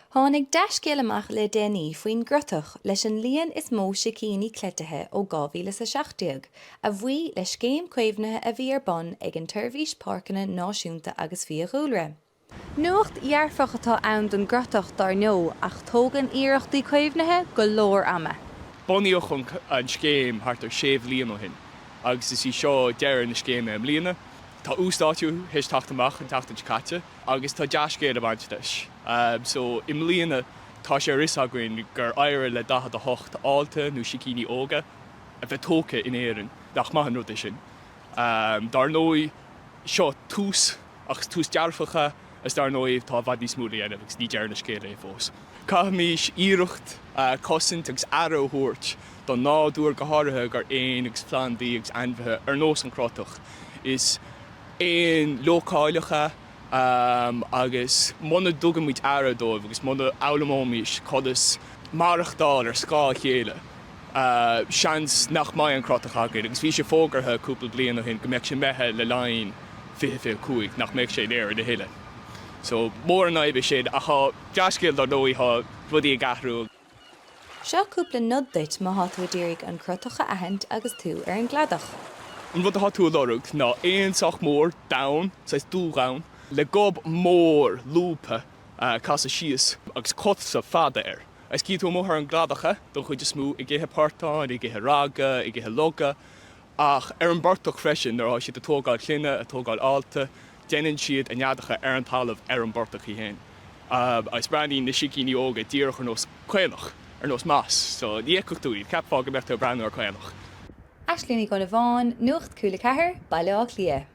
Tháinig dea-scéal amach le déanaí faoin gcrotach leis an líon is mó sicíní cleitithe ó 2017, a bhuí le scéim caomhnaithe a bhí ar bun ag an tSeirbhís Páirceanna Náisiúnta agus Fiadhúlra. Nuacht dhearfach atá ann don gcrotach, dar ndóigh, ach tógann iarrachtaí caomhnaithe go leor ama. Bunaíodh an scéim thart ar sé bhliain ó shin agus is í seo deireadh na scéime i mbliana. Tá uasdátú théis teacht amach an tseachtain seo caite agus tá dea-scéal ag baint leis. So, i mbliana tá sé ar fhios againn gur éirigh le 48 ealta nó sicíní óga a bheith tógtha in Éirinn. Nach maith an rud é sin? Dar ndóigh, seo tús, ach is tús dearfach é agus dar ndóigh tá i bhfad níos mó le dhéanamh agus ní deireadh na scéala é fós. Caithfimís iarracht cosaint agus aire a thabhairt don nádúr, go háirithe gur éin agus plandaí agus ainmhithe ar nós an crotach. Is éin leochaileacha agus muna dtugaimid aire dóibh agus muna fhoghlaimeoimís conas maireachtáil ar scáth a chéile, seans nach mbeidh an crotach againn. Agus bhí sé fógartha cúpla bliain ó shin go mbeadh sé imithe le linn 2025, nach mbeadh sé in Éirinn a thuilleadh. So, mór an fhadhb é sin ach tá dea-scéal dar ndóigh, tá rudaí ag athrú. Seo cúpla nod duit má thá tú a d'iarraidh an crotach a aithint agus tú ar an gcladach. An rud atá tú a lorg ná éan sách mór, donn, saghas dúdhonn, le gob mór lúbtha casadh síos agus cosa fada air. Agus cífidh tú amuigh ar an gcladach é, don chuid is mó, ag ithe portáin, ag ithe raga, ag ithe loga, Ach ar an bportach freisin, nuair atá siad ag tógáil clainne, ag tógáil ealta, déanann siad a neadacha ar an talamh ar an bportach í féin. Agus breathnaíonn na sicíní óga díreach ar nós caonach, ar nós mais. So ní fheicfeadh tú iad, cheapfá go mbeadh tú ag breathnú ar caonach. Aisling Ní Dhonnabháin, Nuacht Cúla 4, Baile Átha Cliath.